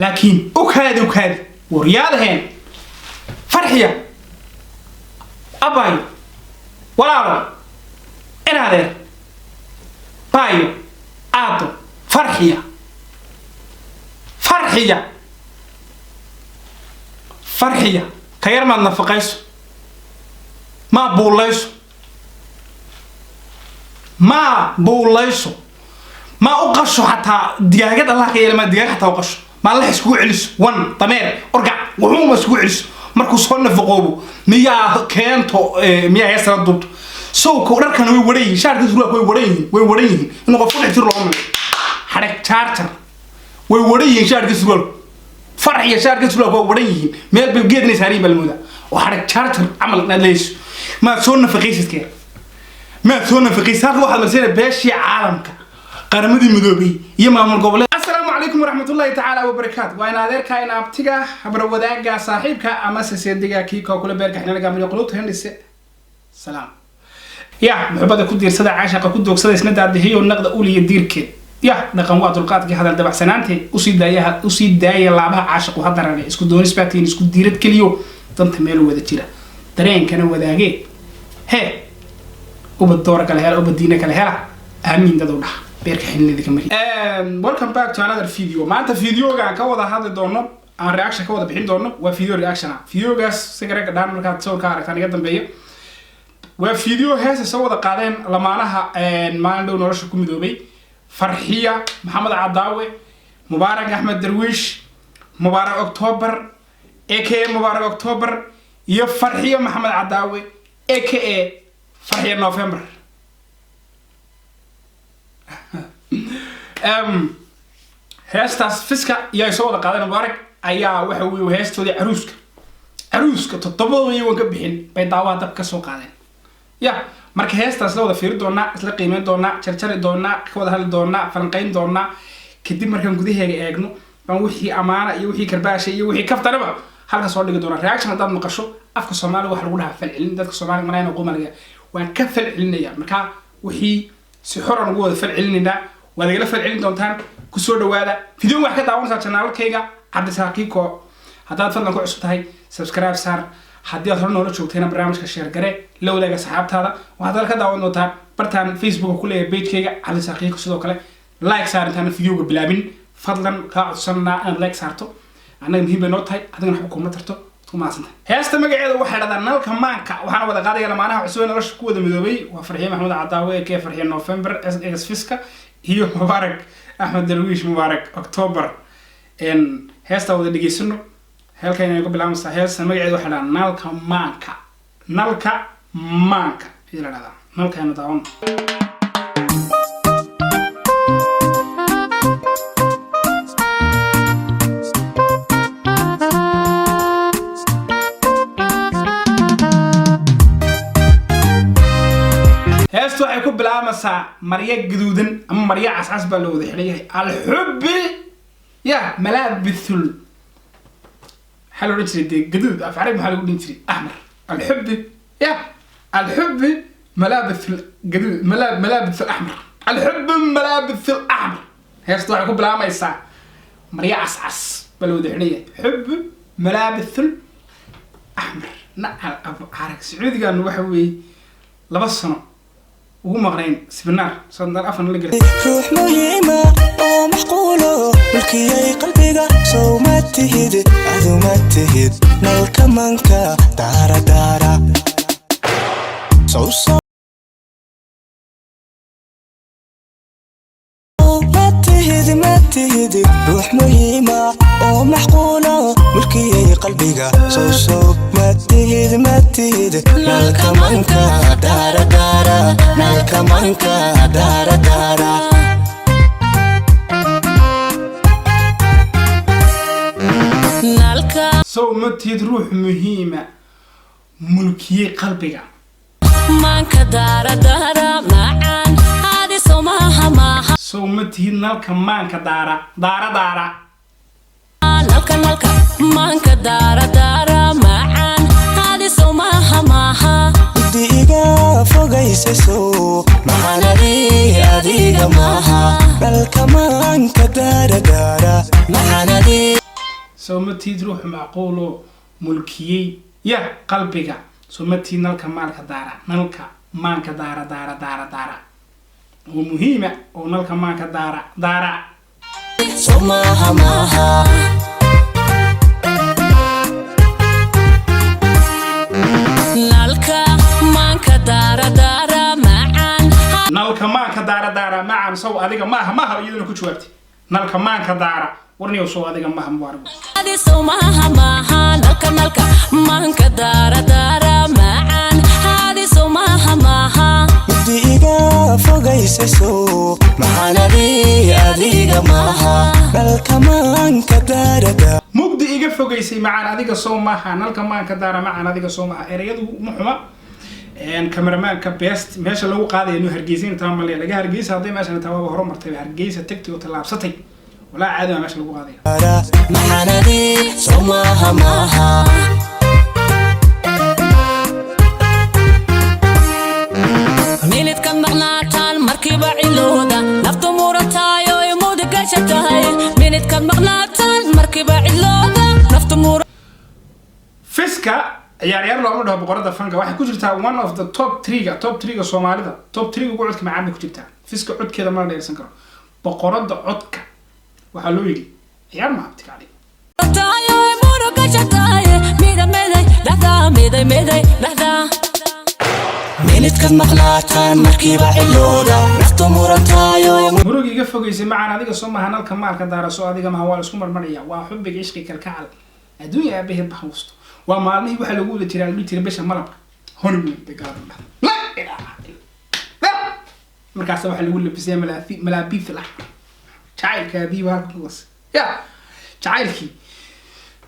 Laakiin u kaadi, u kaadi, waryaadaheen. Farxiya abayo, walaalo, inaadeer, baayo, aado, Farxiya, Farxiya, Farxiya, ka yar maad nafaqayso, maa buulayso, maa buulayso, maa u qasho xataa digaagad. Allah ka yeela, maa digaag xataa u qasho, maa lax iskugu celiso, wan, dameer, orgac, wuxuuma iskugu celiso. Markuu soo nafaqoobo miyaa keento, miyaa heestana duubto? Sowka dharkana way waran yihiin, shaarka surwaalka way waran yihiin, way waran yihiin. Inuu qof ku dhex jiro looma maleeyo. Xadhag charger way waran yihiin shaarka surwaalku. Farxiya, shaarka surwaalku waa waran yihiin, meel bay geedna saariyin baa la moodaa oo xadhag charger camal inaad leeyso. Maad soo nafaqaysid keer, maad soo nafaqaysid. Halka waxaad marsiinaya beeshii caalamka, Qaramadii Midoobay iyo maamul goboleed. Assalaamu calaykum waraxmatullaahi tacaala wabarakaatu. Waa in adeerka, in abtiga, habra wadaaga, saaxiibka ama seseediga kiika kula beerka xinanaga gamriyo qulubta hindhise. Salaam ya muxubada ku diirsada, caashaqa ku doogsada, isna daadihiyo naqda uliya diirkeed. Ya dhaqan waa dulqaadkii, hadal dabacsanaante, usii daaya, usii daaya laabaha caashaqu hadarane. Isku doonis baatiin, isku diirad keliyo, danta meel wada jira, dareenkana wadaagee. Hee, ubad doora kala hela, ubad diina kala hela. Aamiin. Dad u dhaha beerka xinlida ka mari. Welcome back to another video. Maanta videoga aan ka wada hadli doono, aan reaction ka wada bixin doono, waa video reaction ah. Videogaas si garega dhaan markaad sawirka aragtaan iga dambeeya, waa video heesa soo wada qaadeen lamaanaha maalin dhow nolosha ku midoobay, Farxiya Maxamed Cadaawe, Mubaarak Axmed Darwiish, Mubaarak October aka Mubaarak October, iyo Farxiya Maxamed Cadaawe aka Farxiya November. Heestaas fiska iyo ay soo wada qaadeen Mubaarak ayaa waxa weeye heestoodii caruuska. Caruuska toddobadooda iyagoon ka bixin bay daawaha dab ka soo qaadeen. Ya marka heestaas la wada fiiri doonaa, isla qiimeyn doonaa, jarjari doonaa, ka wada hadli doonaa, falanqayn doonaa. Kadib markaan gudaheega eegno baan wixii amaana iyo wixii karbaasha iyo wixii kaftanaba halka soo dhigi doonaa. Reaction haddaad maqasho, afka Soomaaliga waxa lagu dhahaa falcelin. Dadka Soomaaliga manayna qumaliga waan ka falcelinaya. Marka wixii si xoran ugu wada falcelinaynaa, waad igala falcelin doontaan. Kusoo dhawaada video. Waxaad ka daawanaysaa channelkayga Cabdisaaqiiko. Haddaad fadlan ku cusub tahay, subscribe saar. Haddii aad hore noola joogtayna, barnaamijka share gare, la wadaaga asxaabtaada. Waxaad kale ka daawan doontaa bartaan Facebook ku leeyahay pagekayga Cabdisaaqiiko. Sidoo kale like saar intaan videoga bilaabin. Fadlan kaa codsanaa inaad like saarto, annaga muhiim bay noo tahay, adigana waxba kuma tarto. Waad ku mahadsantahay. Heesta magaceeda waxay dhahdaa Nalka Maanka, waxaana wada qaadaya lamaanaha cusub ee nolosha ku wada midoobay. Waa Farxiye Maxamed Cadaawe ee Farxiye November ex Fiska iyo Mubaarak Axmed Darwiish, Mubaarak October. Heesta wada dhegeysano. Halkan ay ku bilaabaysaa. Heesta magaceeda waxaa dhahdaa Nalka Maanka. Nalka Maanka ayaa la dhahdaa. Nalkaanu daawan. Heestu waxay ku bilaabaysaa maryo gaduudan ama maryo cascas baa loo wada xidhan yahay. Alxubbi ya malaabithul, maxaa la odhan jiray dee? Gaduud af Carabi maxaa lagu dhihin jiray? Axmar. Alxubbi ya alxubbi malaabithul gaduud, malaabithul axmar, alxubbi malaabithul axmar. Heestu waxay ku bilaabaysaa maryo cascas baa la wada xidhan yahay, xubbi malaabithul axmar. Nacal abu carag Sacuudigan waxa weeye 2 sano ugu maqnayn sibinaar sanad afan la gelay. Ruux muhiima oo maxquulo mulkiyay qalbiga, sow ma tihid? Adu ma tihid nalka manka daaradaara sow sow ma tihid, ma tihid ruux muhiima oo maxquulo mulkiyay qalbiga, sow sow ma tihid, ma tihid nalka manka daaradaara, nalka manka daaradaara. Nalka Sow ma tihid ruux muhiima mulkiyey qalbiga maanka daaradaara macaan aadiso maaha maaha. Sow ma tihid nalka maanka daara daara daara. Nalka, nalka maanka daaradaara macaan aadiso maaha maaha. Mugdi iga fogaysaso maxaanadi adiga maaha, nalka maanka daaradaara maxaanadi. Soo ma tihid ruux macquuloo mulkiyey ya qalbiga? Soo ma tihid nalka maalka daara, nalka maanka daara, daara, daara, daara oo muhiima oo nalka maanka daara, daara? Soo maaha, maaha. Nalka maanka daara, daara macaan. Nalka maanka daara, daara macaan, sow adiga maaha? Maaha iyaduna ku jawaabtay nalka maanka daara. Warniyow, sow adiga maaha, Mubaarag? Adi sow maaha, maaha. Nalka, nalka maanka daara, daara macaan, adi sow maaha, maaha. Mugdi iga fogaysa sow maxaanadi adiga maaha, nalka maanka daarada. Mugdi iga fogaysay macaan, adiga sow maaha? Nalka maanka daara macaan, adiga sow maaha? Ereyadu ma xuma. Cameramaanka best meesha lagu qaadaya inuu Hargeysa intaa male laga Hargeysa hadday meeshan taa waaba horumartay. Hargeysa tagtay oo tallaabsatay, walaa caadi baa meesha lagu qaadaya. Maxaanadi sow maaha, maaha. Minidka maqnaataan markiiba cilooda, naftu murantahay oo imuda gasha tahay. Minidka maqnaataan markiiba cilooda, naftu mura. Fiska ciyaaryaar looma dhaho. Boqorada fanka waxay ku jirtaa one of the top three-ga, top three-ga Soomaalida, top three-ga ugu codka macaan bay ku jirtaa. Fiska codkeeda mana dheersan karo. Boqorada codka waxaa loo yidhi ciyaar ma habti kacday. Tahay oo imuda gasha tahay, mida miday dhahdaa, miday miday dhahdaa. Minidkaad maqnaataan markiiba cilooda, naftu murantaayo. Murug iga fogaysay macaan, adiga soo maha? Nalka maalka daara soo adiga maha? Waa la isku marmaraya, waa xubbiga, ishqi, kalkacal adduunya aabaheed baxuusto. Waa maalmihii waxaa lagu wada jiraa, la dhihi jiray bisha malabka, honeymoon bay gaaladu dhahdaa. La ilaaha illa. Markaas waxaa lagu labisaya malaabiith laxmar. Jacaylka aabihii baa halka ku wasay ya jacaylkii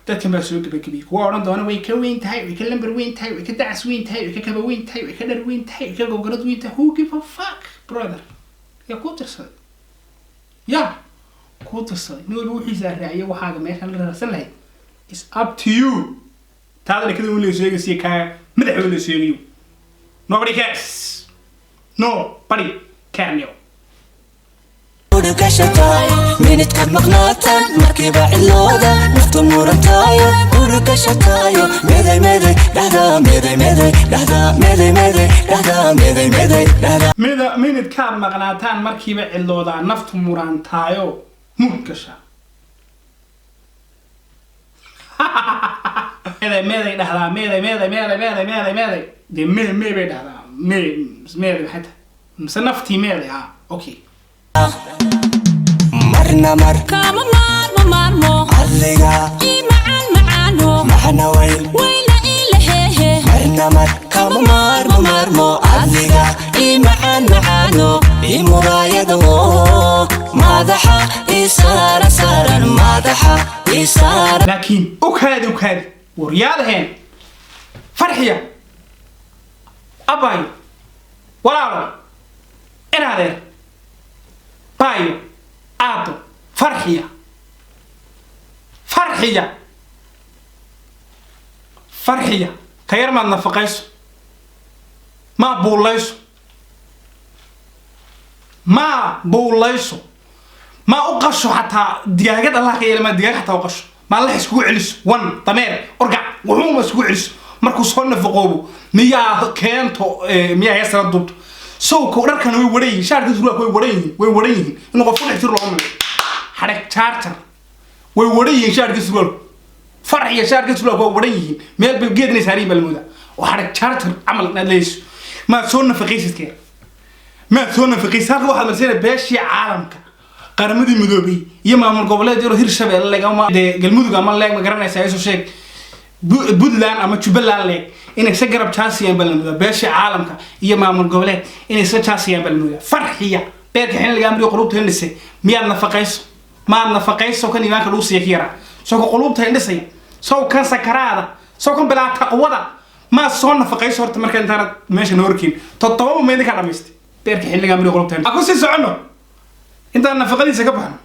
dadkan baa soo gabagabiyey. Kuwa odhan doona way ka weyn tahay, way ka lambar weyn tahay, way ka dacas weyn tahay, way ka kaba weyn tahay, way ka dhar weyn tahay, way ka gogorad weyn tahay. Who give a fuck, brother? Yaa kuu tirsaday? Yaa kuu tirsaday? Nin walba wixiisa raaciyo. Waxaaga meeshaan la raarsan lahayd is up to you. Taada dhakada un la sheegaysiyo kaa madaxa un la sheegayo, nobody cares, nobody care nyo. Gashatay minidkaad maqnaataan markiiba cilooda, naftu murantaayo, urugashataayo, meday meday dhahdaa, meday meday dhahdaa, meday meday dhahdaa, meday meday dhahdaa. Mida minidkaad maqnaataan markiiba ciloodaa, naftu muraantaayo, mud gashaa, meeday meeday dhahdaa, meeday meeday meeday meeday meeday meeday dee mee mee bay dhahdaa, mee meeday maxay tahay? Mise naftii meeday? Ha, okay. Marna mar Kama maarmo, maarmo. Adiga ii macaan, macaano. Maxna weyn. Weyna ii lehehe. Marna mar kama maarmo, maarmo adiga, ii macaan, macaano, ii muraayado, madaxa ii saara saaran, madaxa ii saara. Laakiin u kaadi, u kaadi, waryaadaheen Farxiya, abayo, walaalo, inadeer, baayo, aado, Farxiya, Farxiya, Farxiya, ka yar maad nafaqayso, maa buulayso, maa buulayso, maa u qasho xataa digaagad Allah ka yeela, maa digaag xataa u qasho, maa lax iskugu celiso, wan, dameer, orgac, wuxuuma iskugu celiso. Markuu soo nafaqoobo miyaa keento miyaa heesala duubto? Sowka dharkan way waran yihiin, shaarka surwaalka way waran yihiin, way waran yihiin. Inuu qof ku dhex jiro looma maleeyo. Xadheg charger way waran yihiin shaarka surwaalku. Farax iyo shaarka surwaalku waa waran yihiin, meel bay geed inay saariyin baa la moodaa oo xadheg charger camal inaad leeyso. Maad soo nafaqaysid keer, maad soo nafaqaysid. Halka waxaad marsiinaya beeshii caalamka, Qaramadii Midoobay iyo maamul goboleed yaro Hirshabelle leeg ama dee Galmudug ama leeg, ma garanaysaa, isoo sheeg, Puntland ama Jubbaland leeg inay sa garab jaasiyaan baa la moodaa. Beeshii caalamka iyo maamul goboleed inay sa jaasiyaan baa la moodaa. Farxiya beerka xilin lagaa mariyo, qulubta hindhisay, miyaad nafaqayso? Maad nafaqayso? Kan iimaanka lagu siiya ka yaraa soo ka qulubta hindhisaya, sow kan sakaraada, sow kan bilaa taqwada, maad soo nafaqayso horta? Marka intaanad meesha noo horkeen toddoba ma idinkaa dhamaystay. Beerka xilligaa mariyo, qulubta hindhisay. Ku sii soconno intaan nafaqadiisa ka baxno.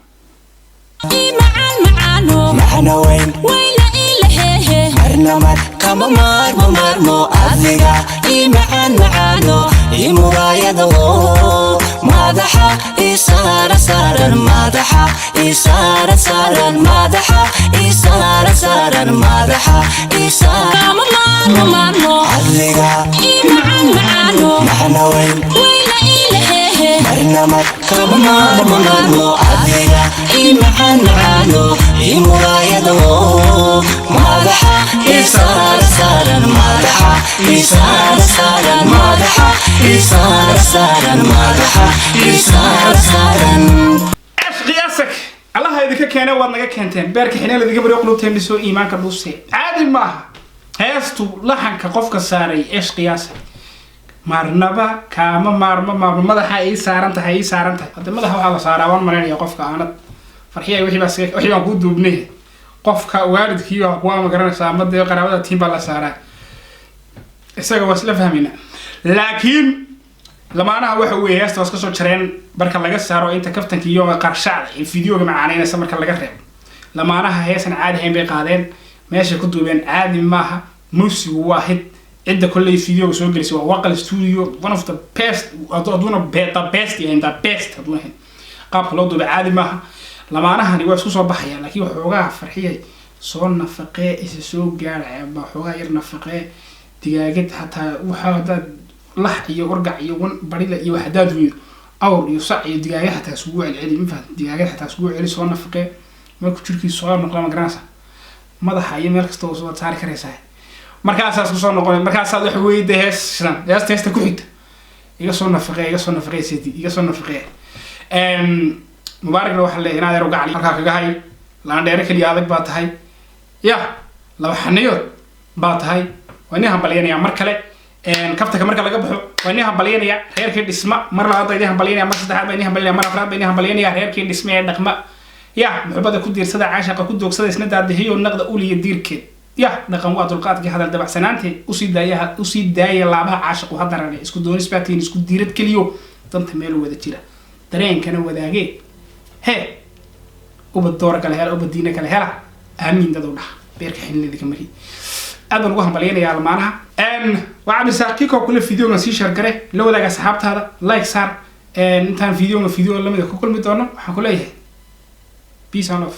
Ii macaan, macaano. Maxna weyn. Weyna ii lehehe. Marna mar kama maarmo, maarmo adiga, ii macaan, macaano, ii muraayado, madaxa ii saara saaran, madaxa ii saara saaran, madaxa ii saara. saaran madaxa ii saaran. Kama maarmo maarmo. Adiga ii macaan macaano. Macna weyn. Weyna ii lehehe. Marnaba kama maarmo maarmo. Adiga ii macaan macaano, ii muraayado, madaxa ii saaran saaran, madaxa ii saaran saaran, madaxa ii saaran saaran, madaxa ii saaran saaran. Ashqi asak Allaha idinka keene, waad naga keenteen. Beerka xineel idinka baryo, qulubteen dhisoo, iimaanka dhuuse. Caadi maaha heestu, laxanka qofka saaray Eshqiyaasa. Marnaba kaama maarmo maarmo, madaxa ii saaran tahay, ii saaran tahay. Hadda madaxa waxaa la saaraa, waan malaynaya, qofka aanad farxiya wixii baa wixii baan kuu duubnay, qofka waalidkii baa kuwa ma garanaysaa, ama dee qaraabada tiin baa la saaraa. Isaga waa isla fahmayna, laakiin lamaanaha waxa weeye heesta waa iska soo jareen. Marka laga saaro inta kaftanka iyo qarshacda iyo videoga macaanaynaysa, marka laga reebo, lamaanaha heesan caadi ahayn bay qaadeen. Meeshay ku duubeen caadi maaha. Muusigu waa hit. Cidda kolley videoga soo gelisay waa Waqal Studio, one of the best, haduuna the best yahayn, the best haduuna ahayn. Qaabka loo duubay caadi maaha. Lamaanahani waa isku soo baxayaan, laakiin waxoogaa farxiyay soo nafaqee, isa soo gaadhaya ba waxoogaa yar nafaqee. Digaagad xataa waxa hadaad lax iyo orgac iyo wan barile iyo wax hadaad weydo, awr iyo sac iyo digaagad xataa isugu celceli, ma fahamtid? Digaagad xataa isugu celi, soo nafaqee. Markuu jirkiisu soo noqda, ma garanaysa, madaxa iyo meel kasta oo soo saari karaysaa, markaasaa isku soo noqonay. Markaasaad waxa weeye dee hees shidan, heesta heesta ku xigta iga soo nafaqee, iga soo nafaqee, sidi iga soo nafaqee. Mubaaragna waxaa leeyahay inaad yar gacali halkaa kaga hay. Laandheere keliya adag baa tahay, ya laba xaniyood baa tahay. Waa idin hambalyanaya mar kale. Kaftanka marka laga baxo, waa idin hambalyanaya reerkii dhisma. Mar labaad baa idin hambalyanaya, mar saddexaad baa idin hambalyanaya, mar afraad baa idin hambalyanaya. Reerkii dhisma ee dhaqma, ya muxubada ku diirsada, caashaqa ku doogsada, isna daadihiyo, naqda uliya diirkeed. Ya dhaqan waa dulqaadkii, hadal dabacsanaanteed usii daaya, usii daaya laabaha caashaqu hadarane. Isku doonis baa tihiin, isku diirad keliyo, danta meel wada jira, dareenkana wadaagee. Hee, ubad doora kale hela, ubad diina kale hela. Aamiin dad u dhaha. Beerka xililidika mari. Aad baan ugu hambalyanayaa lamaanaha. Waa Cabdirasaaq Kiko kule. Videogan sii share gare, la wadaaga asxaabtaada, like saar. Intaan videoga video lamida ku kulmi doono, waxaan ku leeyahay peace and love.